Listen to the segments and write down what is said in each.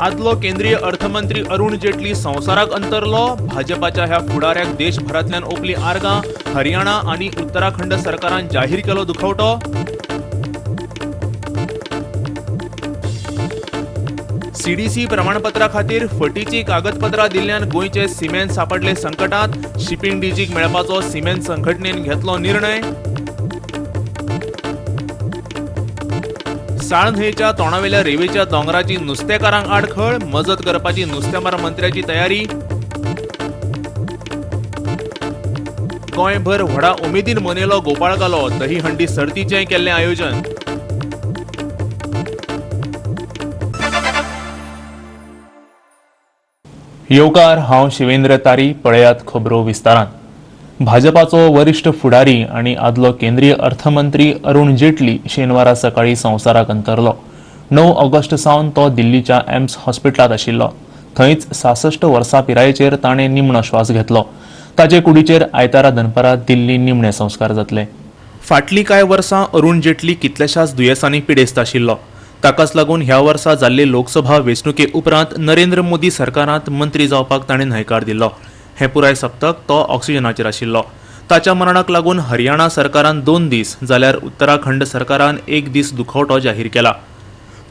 आदलो केंद्रीय अर्थमंत्री अरुण जेटली संवसाराक अंतरलो. भाजपाच्या ह्या फुडाऱ्याक देशभरांतल्यान ओंपली आर्गां. हरियाणा आनी उत्तराखंड सरकारान जाहीर केलो दुखवटो. सीडीसी प्रमाणपत्रा खातीर फटीची कागदपत्रां दिल्ल्यान गोंयचे सिमेंट सापडले संकटात. शिपिंग डीजीक मेळपाचो सिमेंट संघटनेन घेतलो निर्णय. साळ न्हंयेच्या तोंडावेल्या रेवेच्या दोंगराची नुस्तेकारांक आडखळ. मजत करपाची नुस्तेमार मंत्र्याची तयारी. गोंयभर व्हडा उमेदीन मनयलो गोपाळकालो. दहीहंडी सर्तीचें केल्लें आयोजन. येवकार, हांव शिवेंद्र तारी. पळयात खबरो विस्तारान. भाजपाचो वरिश्ठ फुडारी आनी आदलो केंद्रीय अर्थमंत्री अरुण जेटली शेनवारा सकाळी संवसाराक अंतरलो. 9 ऑगस्ट सावन तो दिल्लीच्या एम्स हॉस्पिटलांत आशिल्लो. थंयच 66 वर्सां पिरायेचेर ताणें निमणो श्वास घेतलो. ताचे कुडीचेर आयतारा दनपारां दिल्ली निमणे संस्कार जातले. फाटलीं कांय वर्सां अरुण जेटली कितल्याशाच दुयेंसांनी पिडेस्त आशिल्लो. ताकाच लागून ह्या वर्सा जाल्ले लोकसभा वेंचणुके उपरांत नरेंद्र मोदी सरकारांत मंत्री जावपाक ताणें न्हयकार दिल्लो. हें पुराय सप्तक तो ऑक्सिजनाचेर आशिल्लो. ताच्या मरणाक लागून हरियाणा सरकारान 2 दीस जाल्यार उत्तराखंड सरकारान 1 दीस दुखवटो जाहीर केला.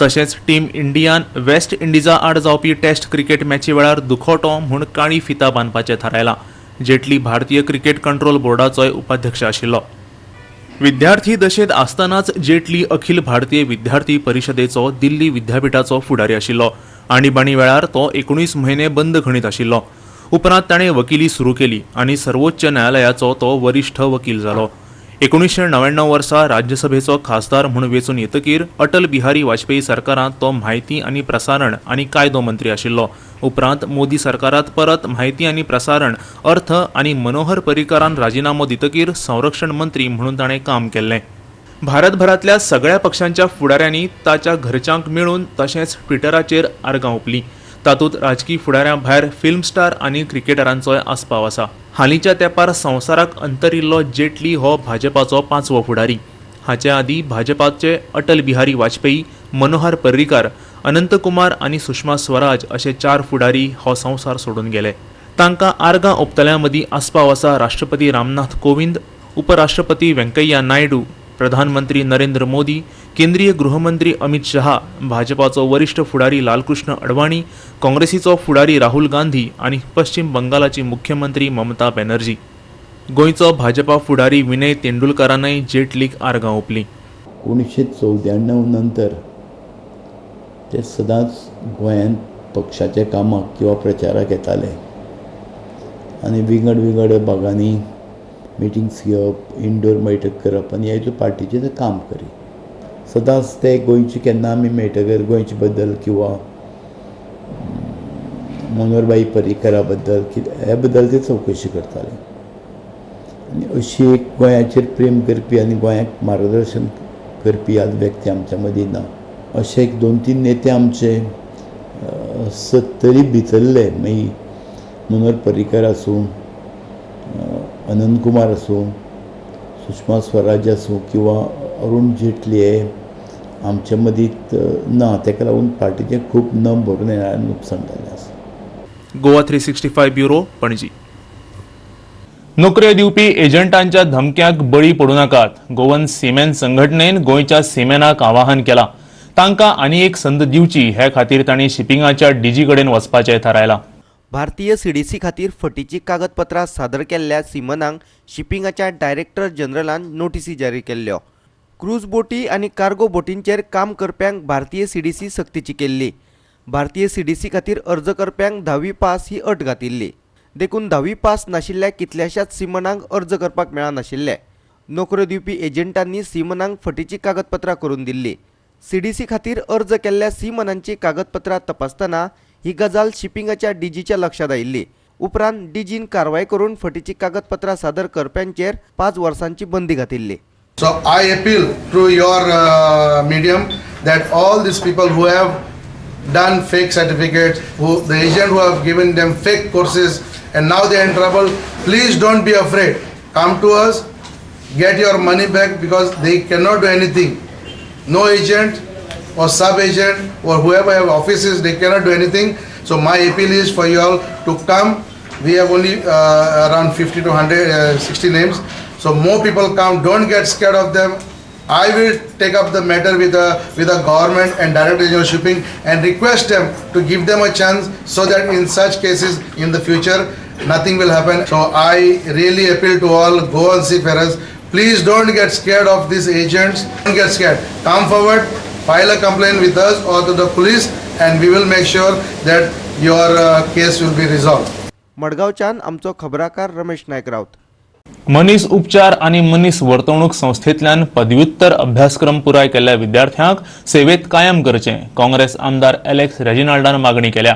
तशेंच टीम इंडियान वेस्ट इंडिजा आड जावपी टेस्ट क्रिकेट मॅची वेळार दुखवटो म्हूण काळी फिता बांदपाचें थारायलां. जेटली भारतीय क्रिकेट कंट्रोल बोर्डाचोय उपाध्यक्ष आशिल्लो. विद्यार्थी दशेंत आसतनाच जेटली अखिल भारतीय विद्यार्थी परिशदेचो दिल्ली विद्यापीठाचो फुडारी आशिल्लो. आणीबाणी वेळार तो 19 म्हयने बंदखणीत आशिल्लो. उपरांत ताणें वकिली सुरू केली आनी सर्वोच्च न्यायालयाचो तो वरिश्ठ वकील जालो. 1999 वर्सा राज्यसभेचो खासदार म्हूण वेंचून येतकीर अटल बिहारी वाजपेयी सरकारांत तो म्हायती आनी प्रसारण आनी कायदो मंत्री आशिल्लो. उपरांत मोदी सरकारांत परत म्हायती आनी प्रसारण, अर्थ आनी मनोहर पर्रीकारान राजिनामो दितकीर संरक्षण मंत्री म्हणून ताणें काम केल्लें. भारतभरांतल्या सगळ्या पक्षांच्या फुडाऱ्यांनी ताच्या घरच्यांक मेळून तशेंच ट्विटराचेर आर्गां ओंपलीं. तातूंत राजकी फुडाऱ्यां भायर फिल्म स्टार आनी क्रिकेटरांचोय आस्पाव आसा. हालींच्या तेंपार संवसाराक अंतरिल्लो जेटली हो भाजपाचो 5वो फुडारी. हाचे आदीं भाजपाचे अटल बिहारी वाजपेयी, मनोहर पर्रीकार, अनंत कुमार आनी सुषमा स्वराज अशे 4 फुडारी हो संवसार सोडून गेले. तांकां आर्गां ओंपतल्यां मदीं आस्पाव आसा राष्ट्रपती रामनाथ कोविंद, उपराष्ट्रपती वेंकय्या नायडू, प्रधानमंत्री नरेंद्र मोदी, केंद्रीय गृहमंत्री अमित शहा, भाजपाचो वरिश्ठ फुडारी लालकृष्ण अडवाणी, काँग्रेसीचो फुडारी राहुल गांधी आनी पश्चिम बंगालाची मुख्यमंत्री ममता बॅनर्जी. गोंयचो भाजपा फुडारी विनय तेंडुलकारानय जेटलीक आर्गां ओंपलीं. 1994 नंतर ते सदांच गोंयांत पक्षाच्या कामाक किंवा प्रचाराक येताले आनी विंगड विंगड भागांनी मिटिंग्स घेवप, इंडोर बैठक करप आनी हें पार्टीचें ते काम करी. सदांच ते गोंयचे केन्ना आमी मेळटकर गोंयचे बद्दल किंवा मनोहरभाई पर्रीकरा बद्दल हे बद्दल ते चवकशी करताले. आनी अशी एक गोंयाचेर प्रेम करपी आनी गोंयाक मार्गदर्शन करपी आज व्यक्ती आमच्या मदीं ना. अशे एक 2-3 नेते आमचे सत्तरी भितरले, मागीर मनोहर पर्रीकर आसूं, अनंत कुमार आसूं, सुषमा स्वराज आसूं किंवा अरुण जेटली हे आमच्या मदीं ना. ताका लागून पार्टीचें खूब न भरून येणारें नुकसान जाल्लें आसा. गोवा 365 ब्युरो, पणजी. नोकऱ्यो दिवपी एजंटांच्या धमक्यांक बळी पडूं नाकात. गोवन सिमेन संघटनेन गोंयच्या सिमेनाक आवाहन केलां. तांकां आनी एक संद दिवची हे खातीर तांणी शिपिंगाच्या डीजी कडेन वचपाचें थारायलां. भारतीय सीडीसी खातीर फटीची कागदपत्रां सादर केल्ल्या सिमनांक शिपिंगाच्या डायरेक्टर जनरलान नोटीसी जारी केल्ल्यो. क्रूज बोटी आनी कार्गो बोटींचेर काम करप्यांक भारतीय सीडीसी सक्तीची केल्ली. भारतीय सीडीसी खातीर अर्ज करप्यांक 10वी पास ही अट घातिल्ली. देखून 10वी पास नाशिल्ल्या कितल्याशाच सिमनांक अर्ज करपाक मेळनाशिल्ले. नोकऱ्यो दिवपी एजंटांनी सिमनांक फटीची कागदपत्रां करून दिल्ली. सीडीसी खातीर अर्ज केल्ल्या सिमनांची कागदपत्रां तपासतना ही गजाल शिपिंगाच्या डीजीच्या लक्षात आयिल्ली. उपरांत डीजीन कारवाय करून फटीची कागदपत्रां सादर करप्यांचेर 5 वर्सांची बंदी घातिल्ली. So I appeal through your medium that all these people who have done fake certificates, who the agent who have given them fake courses and now they are in trouble, please don't be afraid. Come to us, get your money back, because they cannot do anything. No agent, or sub agent or whoever have offices, they cannot do anything. So my appeal is for you all to come. We have only around 50 to 160 names. So more people come, don't get scared of them. I will take up the matter with the government and Director General Shipping and request them to give them a chance so that in such cases in the future nothing will happen. So I really appeal to all Goan seafarers, please don't get scared of these agents. Don't get scared. Come forward, file a complaint with us or to the police, and we will make sure that your case will be resolved. मडगांवच्यान आमचो खबराकार रमेश नायक राऊत. मनीस उपचार आनी मनीस वर्तवणूक संस्थेंतल्यान पदव्युत्तर अभ्यासक्रम पुराय केल्ल्या विद्यार्थ्यांक सेवेत कायम करचें काँग्रेस आमदार एलेक्स रेजिनाल्डान मागणी केल्या.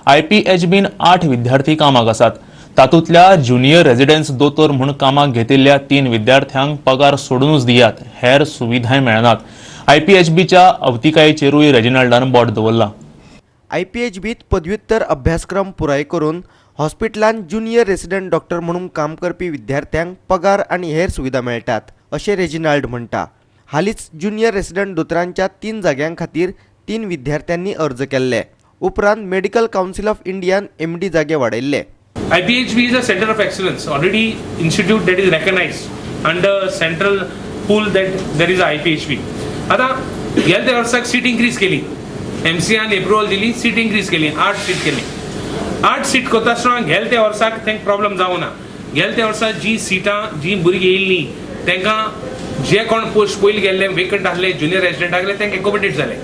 आयपीएचबीन 8 विद्यार्थी कामाक आसात. तातूंतल्या ज्युनियर रेजिडन्स दोतोर म्हूण कामाक घेतिल्ल्या 3 विद्यार्थ्यांक पगार सोडूनच दियात, हेर सुविधाय मेळनात. आयपीएचबीच्या अवतिकायेचेरूय रेजिनाल्डान बोट दवरलां. आयपीएचबीत पदव्युत्तर अभ्यासक्रम पुराय करून हॉस्पिटलान ज्युनियर रेसिडंट डॉक्टर म्हणून काम करपी विद्यार्थ्यांक पगार आनी हेर सुविधा मेळटात अशें रेजिनाल्ड म्हणटा. हालींच ज्युनियर रेसिडंट दोतोरांच्या 3 जाग्यां खातीर 3 विद्यार्थ्यांनी अर्ज केल्ले. उपरांत मेडिकल कावन्सिल ऑफ इंडियान एमडी जागे वाडयल्ले. IPHB is a center of excellence, already institute that is recognized under central pool that there is a IPHB. आता गेल्या त्या वर्साक सीट इन्क्रीज केली, एमसीआन एप्रुवल दिली, सीट इन्क्रीज केली, 8 सीट केली. 8 सीट करता आसतना गेल्या त्या वर्साक तांकां प्रॉब्लम जावना. गेल्या त्या वर्सा जी सिटां जी भुरगीं येयल्लीं तांकां जे कोण पोस्ट पयलीं गेल्ले वेकंट आसले ज्युनियर रेजिडंट आसले तांकां एकोमोडेट जाले.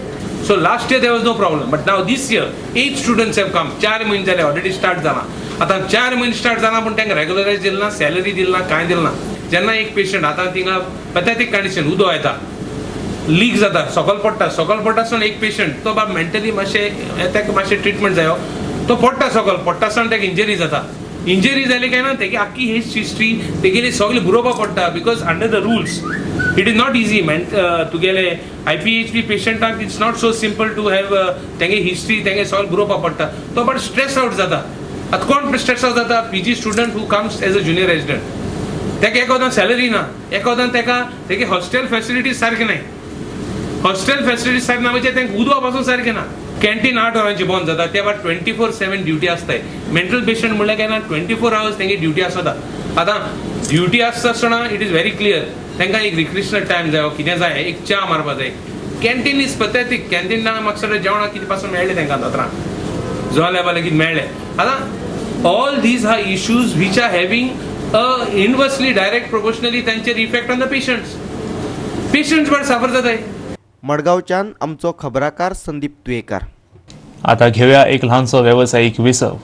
So last year there was no problem, but now this year 8 students have come. 4 म्हयने जाले ऑलरेडी स्टार्ट जाला. आतां 4 म्हयने स्टार्ट जाला पूण तांकां रेगुलरायज दिलें ना, सॅलरी दिली ना, कांय दिलें ना. जेन्ना एक पेशंट आतां थिंगा पॅथेटीक कंडिशन, उदक येता, लीक जाता, सकल पडटा, सकल पडटा आसतना एक पेशंट तो बाब मेंटली मातशें ताका मातशें ट्रिटमेंट जायो, तो पडटा सकल पडटा आसतना ताका इंजरी जाता. इंजरी जाली काय ना तेगे आख्खी ही हिस्ट्री तेगेली सगळी बरोवपा पडटा, because under the rules it is not easy man. तुगेले आयपीएचबी पेशंटाक it's not so simple to have तेगे हिस्ट्री तेगे सगळें बरोवपा पडटा. तो बट स्ट्रेस आउट जाता. आतां कोण स्ट्रेस आउट जाता? PG student who comes as a junior resident, ताका एक वतान सॅलरी ना, एक वतान ताका तेगे हॉस्टेल फॅसिलिटीज सारकें नाय. हॉस्टेल फॅसिलिटीज सारकें ना म्हणजे तांकां उदक पासून सारकें ना. कॅन्टीन 8 वरांची बंद जाता, त्या भायर 24/7 ड्युटी आसताय. मेंटल पेशंट म्हणल्यार काय ना 24 आवर्स तेंगे ड्युटी आसता. आतां ड्युटी आसता आसतना it is very clear तांकां एक रिक्रिएशनल टायम जायो, कितें जाय, एक च्या मारपा जाय. Canteen is pathetic. Canteen ना म्हाका सगळें जेवणाक कितें पासून मेळ्ळें तांकां दोतोरांक जोल्या लेगीत मेळ्ळें. आतां all these are issues which are having a inversely direct proportionally तांचेर effect on the patients. Patients but suffer जाताय. मडगांवच्यान आमचो खबराकार संदीप तुयेकार. आता घेऊया एक लहानसो वेवसायीक विसव.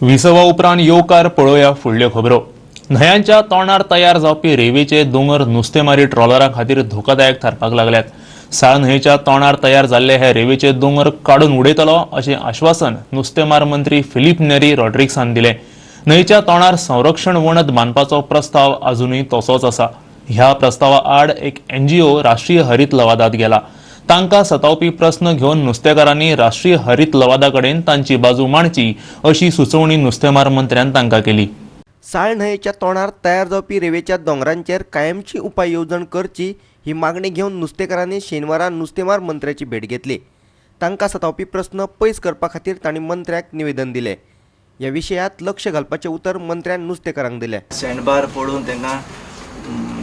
विसवा उपरांत येवकार पळोवया फुडल्यो खबरो. न्हंयांच्या तोंडार तयार जावपी रेंवेचे दोंगर नुस्तेमारी ट्रॉलरां खातीर धोकादायक थारपाक लागल्यात. साळ न्हंयेच्या तोंडार तयार जाल्ले हे रेंवेचे दोंगर काडून उडयतलो अशें आश्वासन नुस्तेमार मंत्री फिलीप नेरी रॉड्रिक्सान दिलें. न्हंयेच्या तोंडार संरक्षण वणत बांदपाचो प्रस्ताव अजुनूय तसोच आसा. ह्या प्रस्तावा आड एक एनजीओ राष्ट्रीय हरीत लवादात गेला. तांकां सतावपी प्रस्न घेवन नुस्तेकारांनी राष्ट्रीय हरीत लवादा कडेन तांची बाजू मांडची अशी सुचोवणी नुस्तेमार मंत्र्यान तांकां केली. साळ न्हंयेच्या तोंडार तयार जावपी रेंवेच्या दोंगरांचेर कायमची उपाय येवजण करची ही मागणी घेवन नुस्तेकारांनी शेनवारा नुस्तेमार मंत्र्याची भेट घेतली. तांकां सतावपी प्रस्न पयस करपा खातीर तांणी मंत्र्याक निवेदन दिलें. ह्या विशयांत लक्ष घालपाचें उतर मंत्र्यान नुस्तेकारांक दिलें. सँडबार पडून तांकां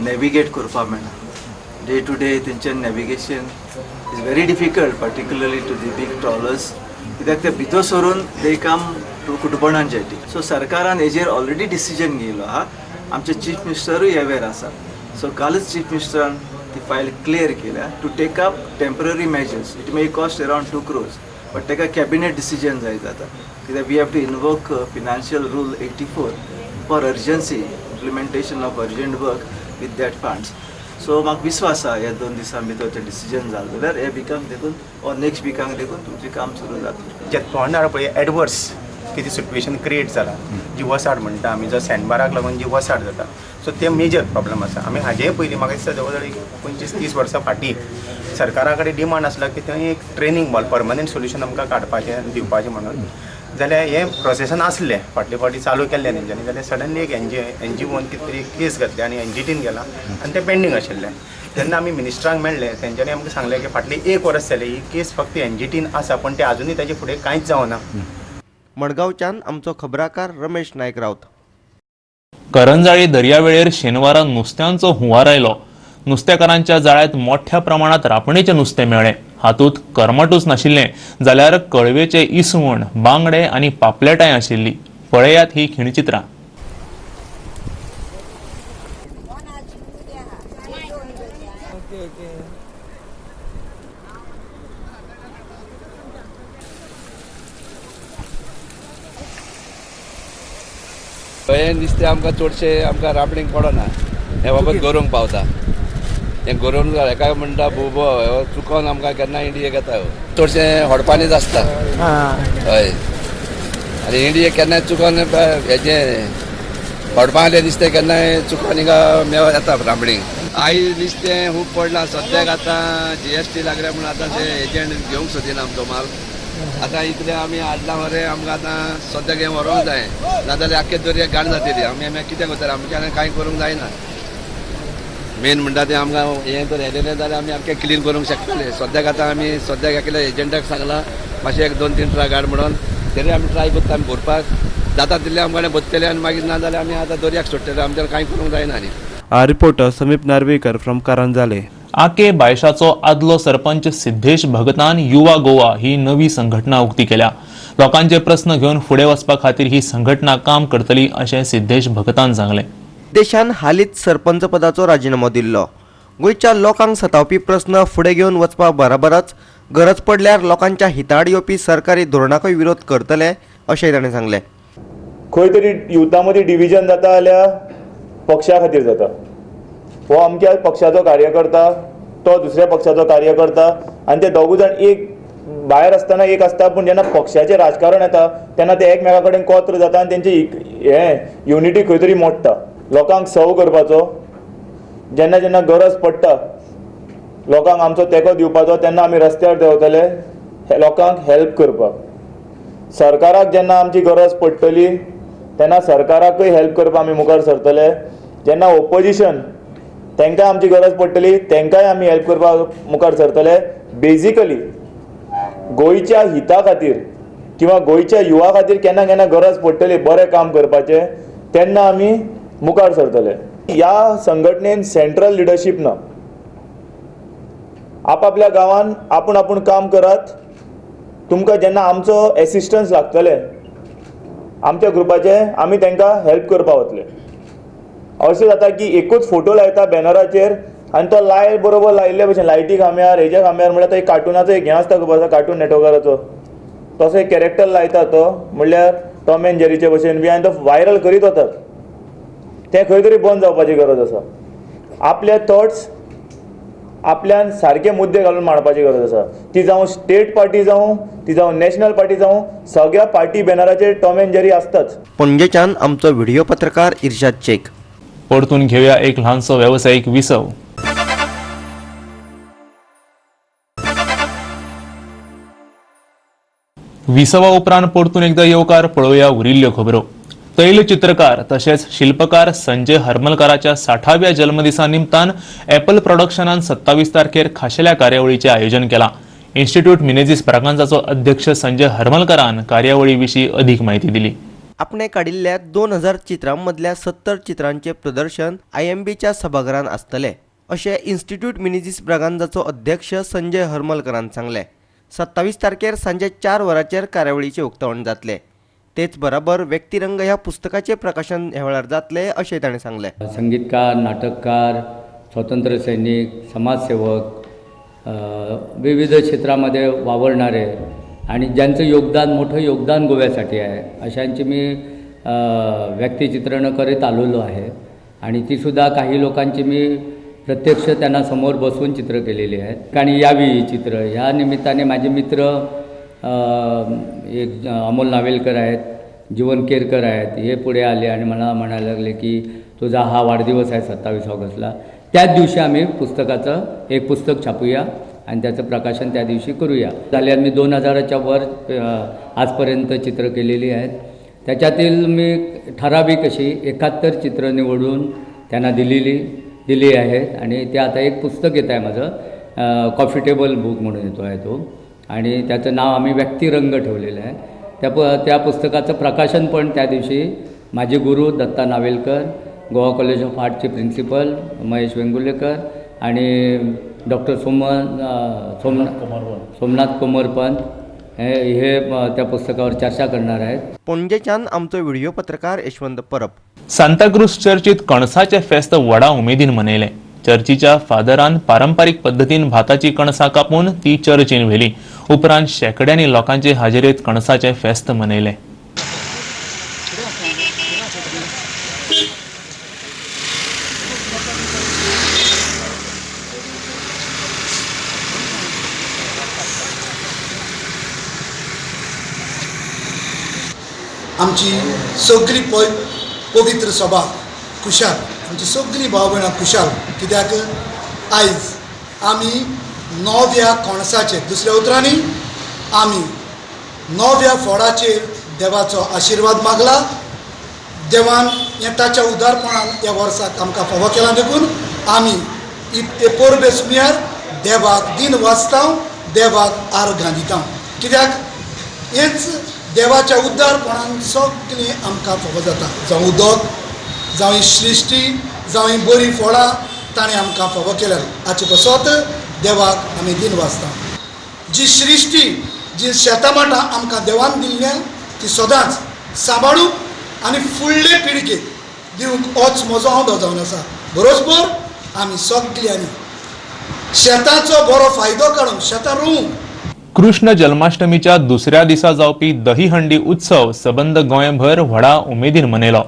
नॅविगेट करपाक मेळना. डे टू डे तेंचें navigation is very difficult, particularly to the big trawlers, कित्याक ते भितर सरून they come to Cutbona jetty. So सरकारान हेजेर ऑलरेडी डिसिजन घेयलो आहा. आमचे चीफ मिनिस्टरूय अवेर आसा. सो कालच चीफ मिनिस्टरान ती फायल क्लियर केल्या to take up temporary measures. It may cost around 2 crores, but ताका कॅबिनेट डिसिजन जाय जाता, कित्याक we have to invoke financial rule 84 for urgency implementation of urgent work with that funds. So म्हाका विस्वास आहा ह्या 2 दिसां भितर तें डिसिजन जालें जाल्यार ह्या विकांक देखून ऑर नेक्स्ट विकांक देखून तुमचें काम सुरू जातलें. जे तोंडार पळय एडवर्स कितें सिट्युएशन क्रिएट जाला, जी वसाड म्हणटा आमी, जो सँडबाराक लागून जी वसाड जाता, सो ते मेजर प्रॉब्लम आसा. आमी हाजेय पयलीं म्हाका दिसता जवळ जवळ एक 25-30 वर्सां फाटीं सरकारा कडेन डिमांड आसला की थंय एक ट्रेनींग हॉल परमनंट सोल्युशन आमकां काडपाचें आनी दिवपाचें म्हणून. जाल्यार हें प्रोसेसान आसलें फाटले फावटी चालू केल्लें तेंच्यांनी, जाल्यार सडनली एक एन जी ओन कितें तरी केस घातली आनी एन जी टीन गेला आनी तें पेंडींग आशिल्लें. तेन्ना आमी मिनिस्टरांक मेळ्ळे, तेंच्यांनी आमकां सांगलें की फाटली 1 वर्स जालें ही केस फक्त एन जी टीन आसा, पण ते आजुनूय ताजे फुडें कांयच जावना. मडगांवच्यान आमचो खबराकार रमेश नायक रावत. करंजाळी दर्यावेळेर शेनवारा नुस्त्यांचो हुंवार आयलो. नुस्तेकारांच्या जाळ्यांत मोठ्या प्रमाणात रापणेचें नुस्तें मेळ्ळें. हातूंत करमटूच नाशिल्लें जाल्यार कळवेचे इसवण, बांगडे आनी पापलेटांय आशिल्ली. पळयात ही खिणचित्रां. हें नुस्तें आमकां चडशें आमकां रापणीक पडना, हें बाबत गरोवंक पावता. हें गरोवन हेका म्हणटा भोबो चुकोन आमकां केन्ना इंडियेक येता, चडशें हडपानीच आसता. हय, आनी इंडियेक केन्नाय चुकोन हेजें हडपांतलें नुस्तें केन्नाय चुकोन हिंगा मेळ येता रांपणीक. आयज नुस्तें खूब पडलां सद्याक, आतां GST लागल्या म्हूण आतां ते एजंट घेवंक सोदिना आमचो माल. आतां इतलें आमी हाडलां मरे, आमकां आतां सद्याक हें व्हरोंक जाय, नाजाल्यार आख्खे दर्याक घाण जातली. आमी आमी कितें करतले, आमच्यान कांय करूंक जायना. मेन म्हणटा तें आमकां हें जर हेलेलें जाल्यार आमी आमकें क्लीन करूंक शकतले. सद्याक आतां आमी सद्याक एकल्या एजंटाक सांगलां मातशें 1-2-3 ट्रक हाड म्हणून, तरी आमी ट्राय करता आमी भरपाक जाता तितलें आमकां भरतले आनी मागीर ना जाल्यार आमी आतां दर्याक सोडटले, आमच्यान कांय करूंक जायना. आनी रिपोर्टर समीप नार्वेकर फ्रॉम करंजाले. आके बायशाचो आदलो सरपंच सिद्धेश भगतान युवा गोवा ही नवी संघटना उक्ती केल्या. लोकांचे प्रस्न घेवन फुडें वचपा खातीर ही संघटना काम करतली अशें सिद्धेश भगतान सांगलें. देशान हालींच सरपंच पदाचो राजिनामो दिल्लो. गोंयच्या लोकांक सतावपी प्रस्न फुडें घेवन वचपा बराबरच गरज पडल्यार लोकांच्या हिताआड येवपी सरकारी धोरणाकूय विरोध करतले अशेंय ताणें सांगलें. खंय तरी युथा मदीं डिविजन जाता जाल्यार पक्षा खातीर जाता. हो अमक्या पक्षाचो कार्यकर्ता, तो दुसऱ्या पक्षाचो कार्यकर्ता आनी ते दोगूय जाण एक भायर आसतना एक आसता, पूण जेन्ना पक्षाचें राजकारण येता तेन्ना ते एकमेका कडेन कोत्र जाता आनी तेंची हें युनिटी खंय तरी मोडटा. लोकांक सव करपाचो जेन्ना जेन्ना गरज पडटा, लोकांक आमचो तेंको दिवपाचो, तेन्ना आमी रस्त्यार देंवतले लोकांक हेल्प करपाक. सरकाराक जेन्ना आमची गरज पडटली तेन्ना सरकाराकूय हेल्प करपाक आमी मुखार सरतले. जेन्ना ओपोजिशन तांकां आमची गरज पडटली तांकांय आमी हेल्प करपाक मुखार सरतले. बेजिकली गोंयच्या हिता खातीर किंवा गोंयच्या युवा खातीर केन्ना केन्ना गरज पडटली बरें काम करपाचें, तेन्ना आमी मुखार सरतले. ह्या संघटनेन सेंट्रल लिडरशीप ना, आपापल्या गांवान आपूण आपूण काम करात. तुमकां जेन्ना आमचो एसिस्टन्स लागतले आमच्या ग्रुपाचे, आमी तांकां हेल्प करपाक वतले. अशें जाता की एकूच फोटो लायता बॅनराचेर आनी तो लाय बरोबर लायिल्ले भशेन लायटी खांब्यार हेज्या खांब्यार, म्हणल्यार तो एक कार्टुनाचो एक हें आसता खबर आसा, कार्टून नेटवर्काचो तसो एक कॅरेक्टर लायता तो, म्हणल्यार टॉम एंड जेरीचे भशेन बी, आनी तो व्हायरल करीत वतात. तें खंय तरी बंद जावपाची गरज आसा. आपले थॉट्स आपल्यान सारके मुद्दे घालून मांडपाची गरज आसा. ती जावं स्टेट पार्टी जावं, ती जावं नॅशनल पार्टी जावं, सगळ्या पार्टी बॅनराचेर टॉम एंड जेरी आसताच. पणजेच्यान आमचो व्हिडिओ पत्रकार इर्शाद शेख. परतून घेवया एक ल्हानसो वेवसायीक विसव. विसवा उपरांत परतून एकदा येवकार पळोवया उरिल्ल्यो खबरो. तैलचित्रकार तशेंच शिल्पकार संजय हरमलकाराच्या 60व्या जल्मदिसा निमतान एपल प्रोडक्शनान 27 तारखेर खाशेल्या कार्यावळीचें आयोजन केलां. इन्स्टिट्यूट मिनेझीस ब्रागांझाचो अध्यक्ष संजय हरमलकारान कार्यावळी विशीं अदीक म्हायती दिली. आपणे काडिल्ल्या 2000 चित्रांमदल्या 70 चित्रांचें प्रदर्शन IMBच्या सभाघरान आसतलें अशें इन्स्टिट्यूट मिनेझीस ब्रागांझाचो अध्यक्ष संजय हरमलकरान सांगलें. 27 तारखेर सांजे 4 वरांचेर कार्यावळीचें उक्तावण जातलें. तेच बराबर व्यक्तिरंग ह्या पुस्तकाचें प्रकाशन ह्या वेळार जातलें अशें ताणें सांगलें. संगीतकार, नाटककार, स्वातंत्र्य सैनिक, समाजसेवक, विविध क्षेत्रामध्ये वावरणारे आणि ज्यांचं योगदान मोठं योगदान गोव्यासाठी आहे अशांची मी व्यक्तिचित्रणं करीत आलेलो आहे आणि तीसुद्धा काही लोकांची मी प्रत्यक्ष त्यांना समोर बसून चित्र केलेली आहेत. आणि यावी ही चित्र ह्या निमित्ताने माझे मित्र एक अमोल नावेलकर आहेत, जीवन केरकर आहेत, हे पुढे आले आणि मला म्हणायला लागले की तुझा हा वाढदिवस आहे 27 ऑगस्टला, त्याच दिवशी आम्ही पुस्तकाचं एक पुस्तक छापूया आणि त्याचं प्रकाशन त्या दिवशी करूया. झाल्यावर मी 2000च्या वर आजपर्यंत चित्र केलेली आहेत. त्याच्यातील मी ठराविक अशी 71 चित्र निवडून त्यांना दिली आहेत आणि ते आता एक पुस्तक येत आहे माझं, कॉफी टेबल बुक म्हणून येतो आहे तो, आणि त्याचं नाव आम्ही व्यक्तिरंग ठेवलेलं आहे. त्या पुस्तकाचं प्रकाशन पण त्या दिवशी माझे गुरु दत्ता नावेलकर, गोवा कॉलेज ऑफ आर्टचे प्रिन्सिपल महेश वेंगुर्लेकर आणि डॉक्टर सोमनाथ कोमरपंत हे त्या पुस्तकावर चर्चा करणार आहेत. पणजेच्यान आमचो व्हिडिओ पत्रकार यशवंत परब. सांताक्रूज चर्चीत कणसाचे फेस्त व्हडा उमेदीन मनयलें. चर्चीच्या फादरान पारंपारीक पद्दतीन भाताची कणसां कापून ती चर्चीन व्हेली. उपरांत शेंकड्यांनी लोकांचे हाजेरेत कणसाचे फेस्त मनयलें. आमची सगळी पवित्र सभा खुशाल, आमची सगळी भाव भयणां खुशाल, कित्याक आयज आमी नव्या कणसाचेर, दुसऱ्या उतरांनी आमी नव्या फोडाचेर देवाचो आशिर्वाद मागला. देवान हें ताच्या उदारपणान ह्या वर्साक आमकां फावो केला देखून आमी हे परबे सुमयार देवाक दिन वाचता, देवाक आर्गां दिता, कित्याक हेच देवाच्या उदारपणान सगळें आमकां फावो जाता. जावं उदक, जावं ही सृश्टी, जावं ही बरीं फळां ताणें आमकां फावो केल्या. हाचे पासत देवाक आमी दिन वाचता. जी सृश्टी, जी शेतां भाटां आमकां देवान दिल्ल्या ती सदांच सांबाळूंक आनी फुडले पिळगेक दिवंक होच म्हजो आंवडो जावन आसा. बरोबर आमी सगल्यांनी शेताचो बरो फायदो काडून शेतां रोवूंक. कृष्ण जन्माष्टमीच्या दुसऱ्या दिसा जावपी दहीहंडी उत्सव सबंद गोंयभर व्हडा उमेदीन मनयलो.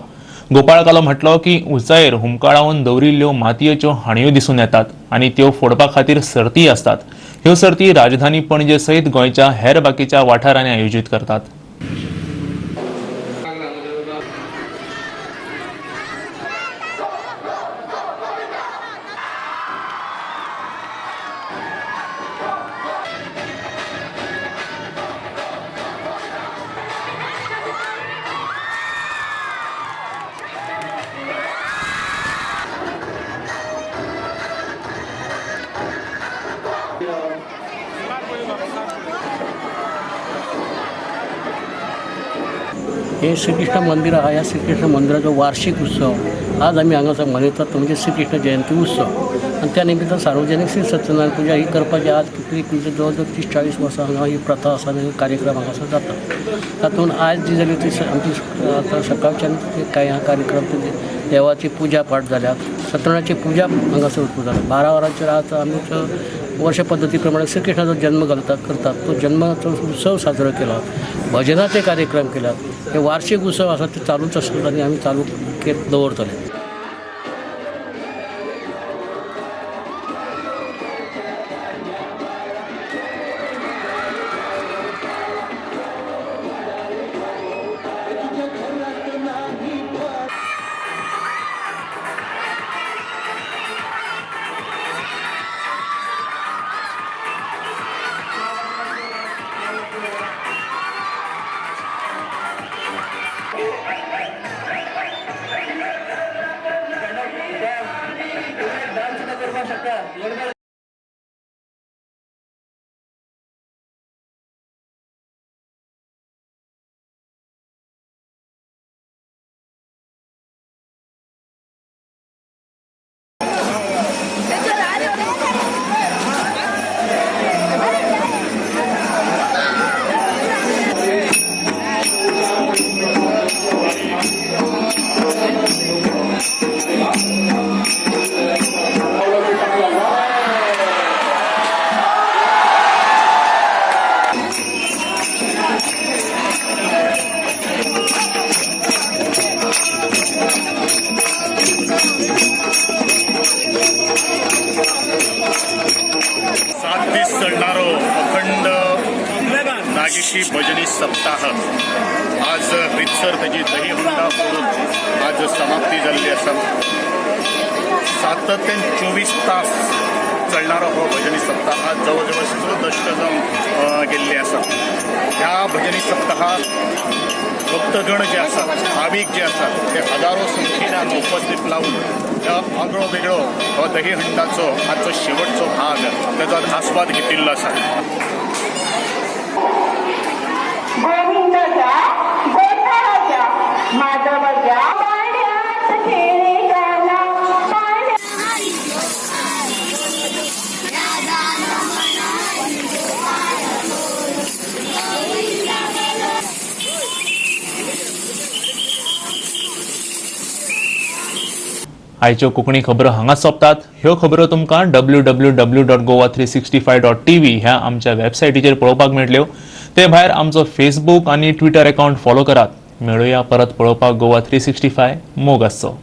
गोपाळकालो म्हटलो की उंचायेर हुमकाळावन दवरिल्ल्यो मातयेच्यो हाणयो दिसून येतात आनी त्यो फोडपा खातीर सर्ती आसतात. ह्यो सर्ती राजधानी पणजे सयत गोंयच्या हेर बाकीच्या वाठारांनी आयोजीत करतात. हे श्रीकृष्ण मंदिर आहा. ह्या श्रीकृष्ण मंदिराचो वार्षिक उत्सव आज आमी हांगासर मनयतात, तो म्हणजे श्रीकृष्ण जयंती उत्सव. आनी त्या निमित्तान सार्वजनीक श्री सत्यनारायण पुजा ही करपाची आज कितली म्हणजे जवळ जवळ 30-40 वर्सां हांगा ही प्रथा आसा आनी कार्यक्रम हांगासर जाता. तातूंत आयज जी जाली ती आमची आतां सकाळच्यान कांय कार्यक्रम देवाची पुजा पाठ जाल्या, सत्यनारायणाची पुजा हांगासर जाल्या. 12 वरांचेर आज आमी वर्ष पद्दती प्रमाणे श्रीकृष्णाचो जन्म घालतात करतात, तो जन्माचो उत्सव साजरो केला, भजनाचे कार्यक्रम केल्यात. हे वार्षिक उत्सव आसा ते चालूच आसतात आनी आमी चालू दवरतले. नागेशी भजनी सप्ताह आज रितसर ताजी दही हुंडा फोडून आज समाप्ती जाल्ली आसा. सातत्यान 24 तास चलणारो हो भजनी सप्ताह आज जवळ जवळ 6 दशकां जावन गेल्ली आसा. ह्या भजनी सप्ताहाक भक्तगण जे आसात, भावीक जे आसात ते हजारो संख्येन उपस्थित लावन ह्या आगळो वेगळो हो दहीहंडाचो आजचो शेवटचो भाग ताचो आस्वाद घेतिल्लो आसा. आयच्यो कोंकणी खबरो हांगाच सोंपतात. ह्यो खबरो तुमकां www.goa365.tv ह्या आमच्या वेबसायटीचेर पळोवपाक मेळटल्यो. ते भायर आमचो फेसबूक आनी ट्विटर अकाउंट फॉलो करात. मेळुया परत पळोवपाक गोवा 365. मोग आसचो.